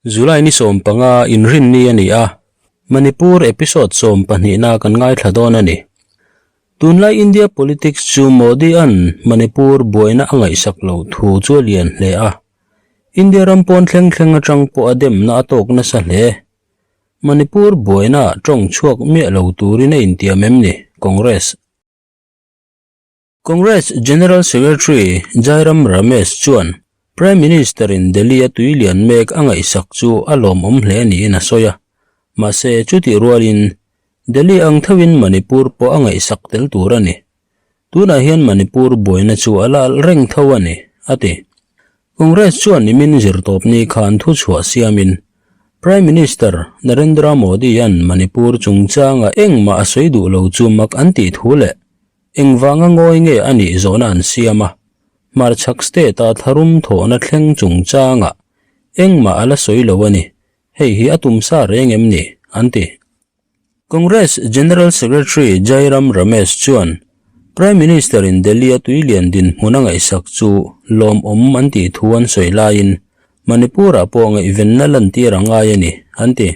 July ni 15 inrinni a ni a, Manipur episode 12na kan ngaithla dawn a ni. Tunlai India politics chu Modi-a'n Manipur buaina a ngaihsak loh thu chu a lian hle a, India ram pawn thleng thleng atang pawh a demna a tawk nasa hle. Manipur buaina tawng chhuak miah lo turin a intiam em ni? Congress. Congress General Secretary Jairam Ramesh chuan Prime Minister-in Delhi-a tui lian mek a ngaihsak chu a lawmawm hle niin a sawi a. Mahse, chutih rualin Delhi ang theuhin Manipur pawh a ngaihsak tel tur a ni. Tunah hian Manipur buaina chu a la alh reng tho a ni, a ti. Congress chuan nimin zirtawpni khan thuchhuah siamin Prime Minister Narendra Modi-a'n Manipur chungchanga engmah a sawi duh lo chu mak an tih thu leh Engvanga ngawi nge a nih zawhna an siam a, hmarchhak state-a tharum thawhna thleng chungchangah engmah a la sawi lo a ni, hei hi a tum sa reng em ni? an ti. Congress General Secretary Jairam Ramesh chuan Prime Minister-in Delhi-a tuilian dinhmun a ngaihsak chu lawmawm an tih thu an sawi laiin Manipur-ah pawh ngaihvenna lantir a ngai a ni, an ti.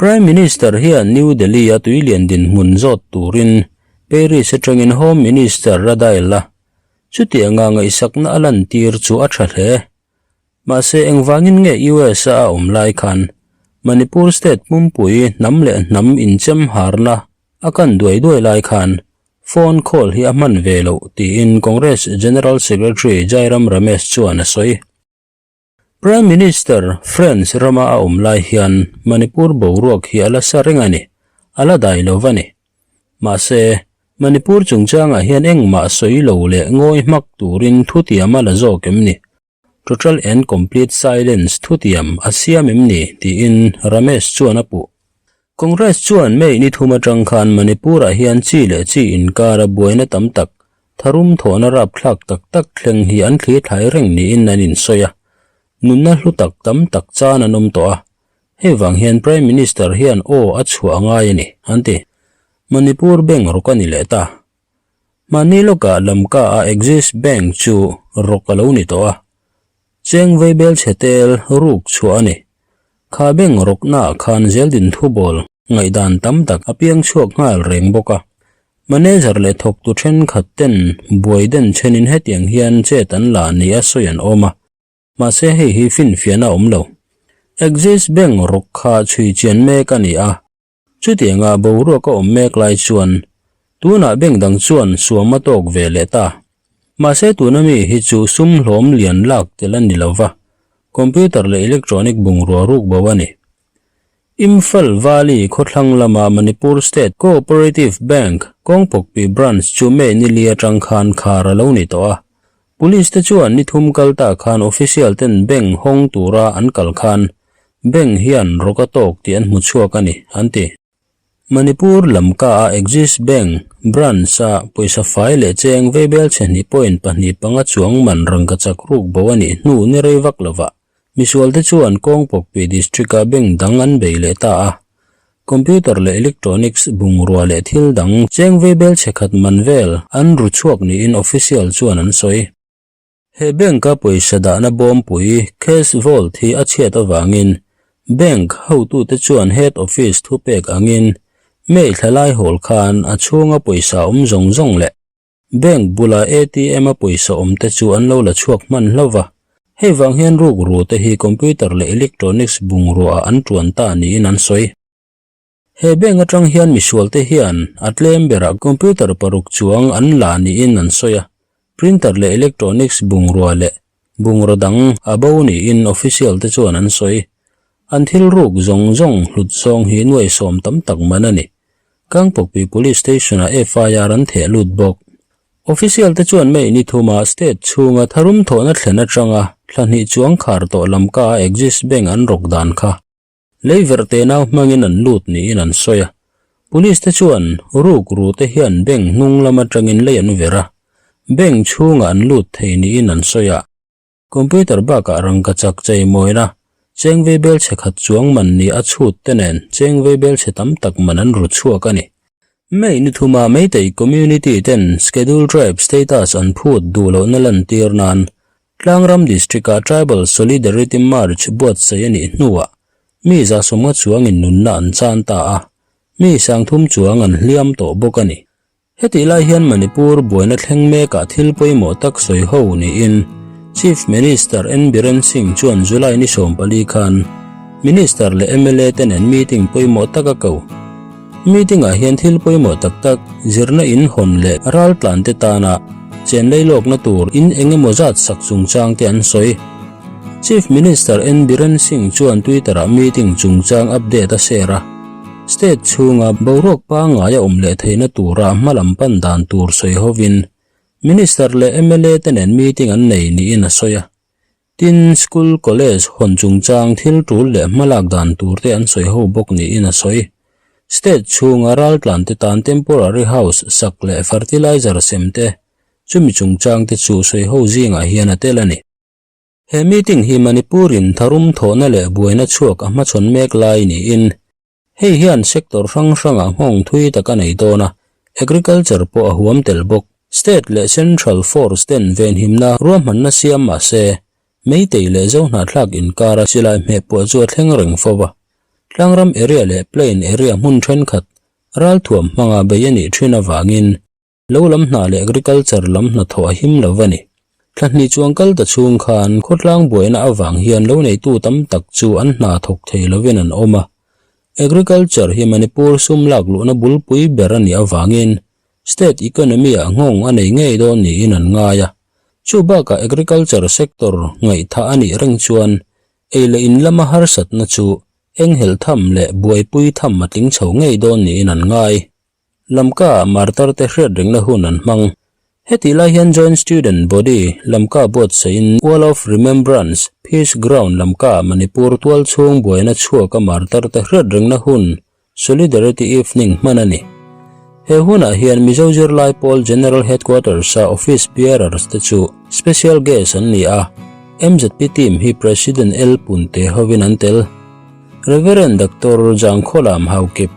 Prime Minister hian New Delhi-a tuilian dinhmun zawt turin Paris atangin Home Minister a dial a, chutianga ngaihsakna a lantir chu a tha hle. Mahse engvangin nge US-a a awm lai khan Manipur state pumpui hnam leh hnam inchem harna a kan duai duai lai khan phone call hi a hman ve loh tiin Congress General Secretary Jairam Ramesh chuan a sawi. Prime Minister France rama a awm lai hian Manipur boruak hi a la sa reng a ni, a la dai lo va ni. Mahse, Manipur chungchangah hian engmah sawi lo leh ngawi hmak turin thutiam a la zawk em ni? Total and complete silence thutiam a siam em ni? tiin Ramesh chuan a puh. Congress chuan May ni thum atang khan Manipur-ah hian chi leh chi inkara buaina tam tak Tharum thawhna rapthlak tak tak thleng hi an thli thlai reng niin an insawi a, nunna hlu tak tam tak chan an awm tawh a, hei vang hian Prime Minister hian aw a chhuah a ngai a ni, an ti. Manipur Bank rawk a ni leh ta. Mahni lawkah Lamka a Axis Bank chu rawk a lo ni tawh a, cheng veibel chhe tel ruk chhuah a ni. Kha bank rawknaah khan zeldin thubawl ngaihdan tam tak a piang chhuak nghal reng bawk a. Manager leh thawktu thenkhat ten buai den chenin hetiang hian chet an la ni a sawi an awm a, mahse hei hi finfiahna a awm lo. Axis Bank rawk kha chhui chian mek a ni a, chutianga boruak a awm mek lai chuan tunah bank dang chuan suam a tawk ve leh ta. Mahse tuna mi hi chu sum hlawm lian lak tel a ni lo va, computer leh electronic bungrua ruk bo a ni. Imphal Valley khawthlang lama Manipur State Co-operative Bank Kawngpawkpi Branch chu May ni li atang khan khar a lo ni tawh a. Police te chuan ni thum kal ta khan official ten bank hawng tura an kal khan bank hian rawk a tawk tih an hmu chhuak a ni, an ti. Manipur Lamka a Axis Bank Branch a pawisa fai leh cheng veibel chhe hnih point pahnih panga chuang man rangkachak ruk bo a nih hnu ni rei vak lovah Misualte chuan Kawngpawkpi District-a bank dang an bei leh ta a, computer leh electronics bungrua leh thil dang cheng veibel chhe khat man vel an ru chhuak niin official chuan an sawi. He bank-a pawisa dahna bawmpui, cash vault, hi a chhiat avangin bank hotute chuan head office thupek angin May thla lai hawl khan a chhunga pawisa awm zawng zawng leh Bank bula ATM a pawisa awm te chu an lo la chhuak hman hlauh va, hei vang hian rukru te hi computer leh electronics bungrua ah an tuan ta niin an sawi. He bank atang hian misual te hian a tlem berah computer paruk chuang an la niin an sawi a, printer leh electronics bungrua leh bungraw dang a bo niin official te chuan an sawi. An thil ruk zawng zawng hlut zawng hi nuaihsawm tam tak man a ni. Kangpokpi Police Station-ah FIR an theh lut bawk. Official te chuan May ni thuma state chhunga tharum thawhna thlen atanga thla hnih chuang khar tawh lamka a Axis Bank an rawk dan kha lei verh te nau hmangin an lut niin an sawi a. Police te chuan ruk ru te hian bank hnung lam atangin lei an ver a, bank chhungah an lut thei niin an sawi a. Computer bakah rangkachak chei mawina cheng veibel chhe khat chuang man ni a chhut te nen cheng veibel chhe tam tak man an ru chhuak a ni. May ni thuma Meitei community ten Schedule Tribe status an phut duh lohna lantir nan. Tlangram District-a Tribal Solidarity March buatsaih a nih hnuah mi 150 chuangin nunna an chan ta a, mi 30 chuang an hliam tawh bawk a ni. Hetih lai hian Manipur buaina thleng mekah thil pawimawh tak sawi ho niin Chief Minister N Biren Singh chuan July ni 14 khan Minister leh mla te nen meeting pawimawh tak a ko. Meeting ah hian thil pawimawh tak tak zirna in hawn leh raltlan te tana chen leilawkna tur in eng emaw zat sak chungchang te an sawi. Chief Minister N Biren Singh chuan Twitter ah meeting chungchang update a share a, state chhunga boruak pangngai a awm leh theihna tura hmalam pan dan tur sawi hovin Minister leh mla te nen meeting an nei niin a sawi a. Tin, school, college hawn chungchang thil tul leh hmalak dan tur te an sawi ho bawk niin a sawi. State chhunga raltlan te tan temporary house sak leh fertilizer sem te, chumi chungchang te chu sawi ho zingah hian a tel a ni. He meeting hi Manipur in tharum thawhna leh buaina chhuak a hmachhawn mek lai niin Hei hian sector hrang hrangah nghawng thui tak a nei dawn a, agriculture pawh a huam tel bawk. State leh central force ten venhimna ruahmanna siam mah se, Meitei leh Zohnahthlak inkara silai hmeh pawh chu a thleng reng fo va. Tlangram area leh plain area hmun thenkhat ralthuam hmanga bei a nih thin avangin, Lo lam hna leh agriculture lam hnathawh a him lo a ni. Thla hnih chuang kal ta chhung khan khawtlang buaina avang hian lo neitu tam tak chu an hna thawk thei lovin an awm a. Agriculture hi Manipur sum lak luhna bulpui ber a nih avangin state economy ah nghawng a nei ngei dawn niin an ngai a. Chu bakah agriculture sector ngaihthah a nih reng chuan ei leh in lama harsatna chu enghelh tham leh buaipui tham a tling chho ngei dawn niin an ngai. Lamka martar te hriat rengna hun an hmang. Hetih lai hian Joint Student Body, Lamka buatsaihin Wall of Remembrance, Peace Ground Lamka Manipur tual chhung buaina chhuaka martar te hriat rengna hun Solidarity Evening hman a ni. He hunah hian Mizo Zirlai Pawl General Headquarters-a Office Bearers te chu Special Guest an ni a, MZP team hi President L Punte hovin an tel. Rev. Doctor Jangkhawlam Haokip,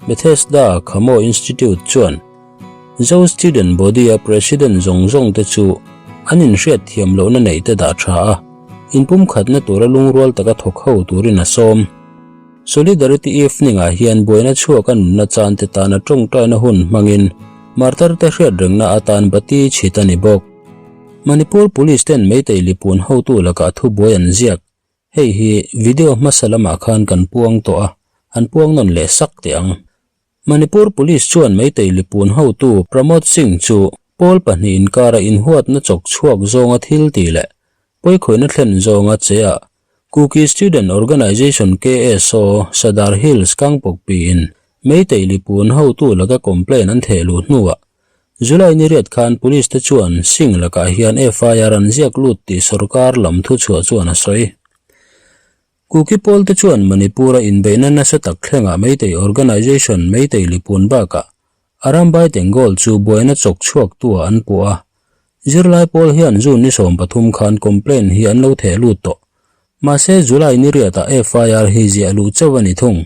Bethesda Khamo Institute chuan Zo Student Body-a President zawng zawng te chu an inhriat thiam lohna neih te dah tha a, inpumkhatna tura lungrual taka thawk ho turin a sawm. Solidarity Evening-ah hian buaina chhuak a nunna chan te tana tawngtaina hun hmangin martar te hriat rengna atan bati chhit a ni bawk. Manipur Police ten Meitei Lipun hotu lakah thubuai an ziak. Hei hi video hmasa lamah khan kan puang tawh a, an puang nawn leh sak teh ang. Manipur Police chuan Meitei Lipun hotu Pramod Singh chu pawl pahnih inkara inhuatna chawk chhuak zawnga thil ti leh pawikhawihna thlen zawnga che a Kuki Student Organisation KSO Sadar Hills Kangpokpi in Meitei Lipun hotu laka complaint an theh luh hnuah July ni riat khan Police te chuan Singh lakah hian FIR an ziak lut tih sorkar lam thuchhuah chuan a sawi. Kuki pawl te chuan Manipur-a inbeihna nasa tak thlengah Meitei Organisation Meitei Lipun bakah Arambai Tenggol chu buaina chawk chhuaktua an puh a. Zirlai pawl hian June ni 13 khan complaint hi an lo theh lut tawh. Mahse July ni riatah FIR hi ziah luh chauh a ni thung.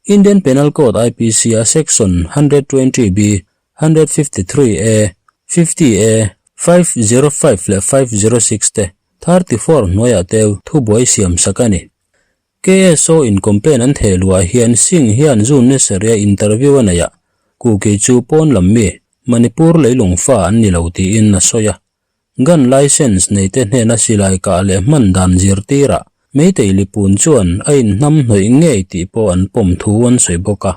Indian Penal Code IPC a Section 120B 153 A, 50 A, 505 leh 506 te, 34 hnuaiah te thubuai siam sak a ni. KSO in complaint an theh luah hian Singh hian June ni sarih a interview a neih ah Kuki chu pawn lam mi Manipur leilung fa an ni lo tiin a sawi a. Gun licence nei te hnena silai kah leh hman dan zirtirah Meitei Lipun chuan a inhnam hnawih ngei tih pawh an pawm thu an sawi bawk a.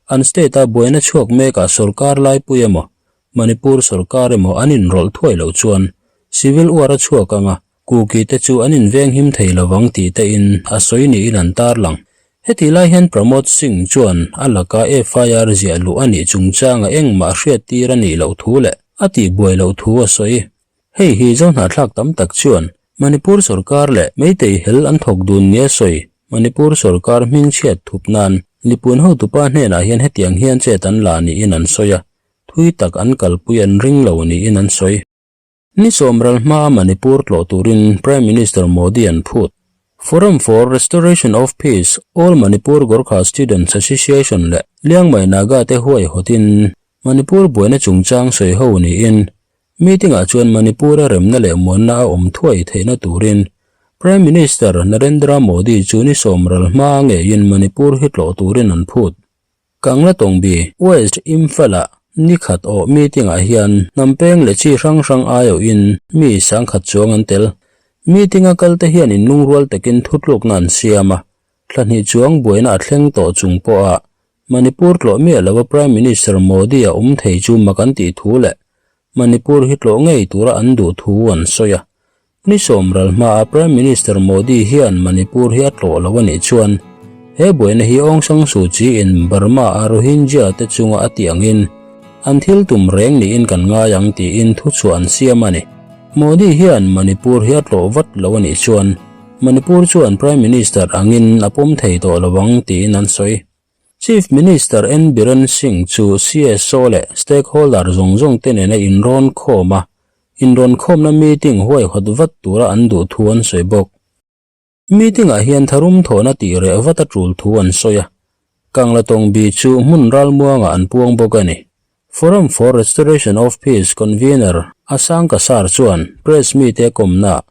An state-a buaina chhuak mekah sorkar laipui emaw, Manipur sorkar emaw an inrawlh thuai loh chuan civil war a chhuak anga Kuki te chu an invenghim thei lovang tih te in a sawi niin an tarlang. Hetih lai hian Pramod Singh chuan a laka FIR ziah luh a nih chungchanga engmah hriattir a nih loh thu leh a tihbuai loh thu a sawi. Hei hi Zohnahthlak tam tak chuan Manipur sorkar leh Meitei hel an thawk dun nia sawi Manipur sorkar hmingchhiat thup nan Lipun hotupa hnenah hian hetiang hian chet an la niin an sawi a, thui tak an kalpui an ring lo niin an sawi. Ni sawmral hmaa Manipur tlawh turin Prime Minister Modi an phut. Forum for Restoration of Peace, All Manipur Gorkha Students Association leh Liangmai Naga te huaihawtin Manipur buaina chungchang sawi ho niin. Meeting-ah chuan Manipur-a remna leh muanna a awm thuai theihna turin Prime Minister Narendra Modi chu ni sawmral hma ngeiin Manipur hi tlawh turin an phut. Kanglatawngbi, West Imphal-ah ni khat awh meeting-ah hian hnam peng leh chi hrang hrang aiawhin mi sangkhat chuang an tel. Meeting-a kalte hian inlungrual takin thutlukna an siam a, thla hnih chuang buaina a thleng tawh chung pawha Manipur tlawh miah lova Prime Minister Modi a awm thei chu mak an tih thu leh Manipur hi tlawh ngei tura an duh thu an sawi a. Ni sawmral hmaa Prime Minister Modi hian Manipur hi a tlawh lo a nih chuan he buaina hi Aung San Suu Kyi in Burma a Rohingya te chunga a tih angin an thil tum reng niin kan ngai ang tiin thuchhuah an siam a ni. Modi hian Manipur hi a tlawh vat lo a nih chuan Manipur chuan Prime Minister angin a pawm thei tawh lo ang tiin an sawi. Chief Minister N Biren Singh chu CSO leh stakeholder zawng zawng te nena inrawn khawm a, inrawn khawmna meeting huaihawt vat tura an duh thu an sawi bawk. Meeting ah hian tharum thawhna tih reh vat a tul thu an sawi a, Kanglatawngbi chu hmun ralmuangah an puang bawk a ni. Forum for Restoration of Peace Convener Asang Kasar chuan press mite kawmnaah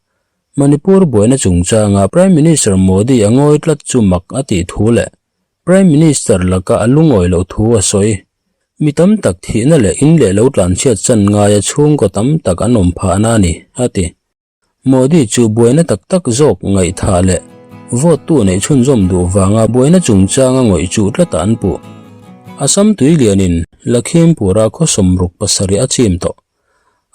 Manipur buaina chungchanga Prime Minister Modi a ngawi tlat chu mak a tih thu leh Prime Minister laka a lungawi loh thu a sawi. Mi tam tak thihna leh in leh lo tlanchhiat chan ngaia chhungkaw tam tak an awm phahna a ni, a ti. Modi chu buaina tak tak zawk ngaihthah leh vote tu neih chhunzawm duh vanga buaina chungchanga ngawih chuh tlatah an puh. Assam tuilianin Lakhimpur-a khaw 67 a chim tawh.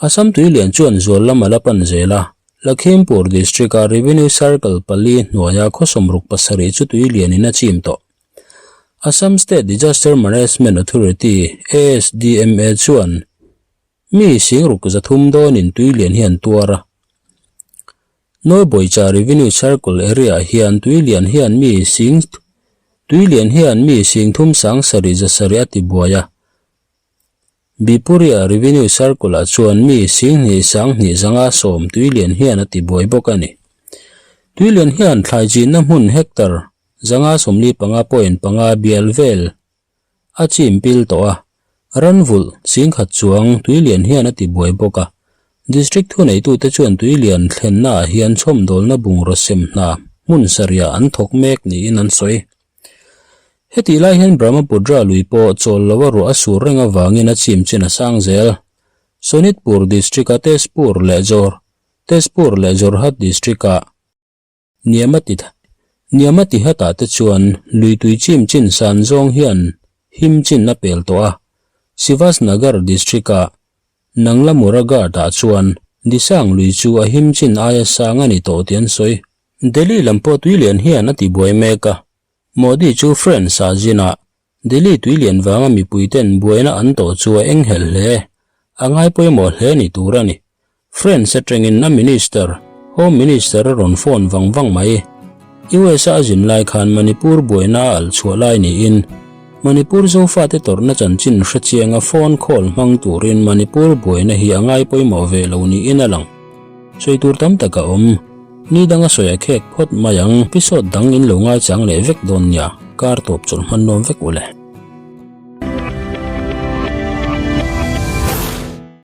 Assam tuilian chuan zual lam a la pan zel a, Lakhimpur district-a Revenue Circle pali hnuaia khaw 67 chu tuilianin a chim tawh. Assam State Disaster Management Authority, ASDMA, chuan mi singruk 300 dawnin tuilian hi an tuar a. Nawbawicha Revenue Circle area-ah hian tuilian hian mi sing tuilian hian mi sing thum sang sarih 700 a tibuai a. Bipuria Revenue Circle-ah chuan mi 10,000 10,2 110 tuilian hian a tibuai bawk a ni. Tuilian hian thlai chinna hmun hectare 145.5 bial vel a chim pil tawh a, ranvulh 10,000 chuang tuilian hian a tibuai bawk a. District thuneitute chuan tuilian thlennaah hian chhawmdawlna bungraw sem hna hmun sarihah an thawk mek niin an sawi. Hetih lai hian Brahmaputra lui pawh chawl lo a ruah a sur reng avangin a chim chin a sang zel. Sonitpur district-a Tezpur leh Jor Tezpur leh Jorhat district-a Niamatihat-ah te chuan lui tui chim chin san zawng hian him chin a pel tawh a. Sivasnagar district-a Nanglamuraghat-ah chuan Disang lui chu a him chin aia sang a ni tawh tih an sawi. Delhi lam pawh tuilian hian a tibuai mek a, Modi chu France ah zin a, Delhi tuilian vanga mipui ten buaina an tawh chu a enghelh hle, a ngai pawimawh hle ni tur a ni. France atangin a minister, Home Minister a rawn phone vang vang mai. US a a zin lai khan Manipur buaina a alh chhuah lai niin, Manipur Zofate tawrhna chanchin hrechianga phone call hmang turin Manipur buaina hi a ngai pawimawh ve lo niin a lang. Sawi tur tam tak a awm. Ni danga sawi a khek phawt mai ang. Episode dang in lo ngaichang leh vek dawn nia. Kar tawp chawlh hman nuam vek ule.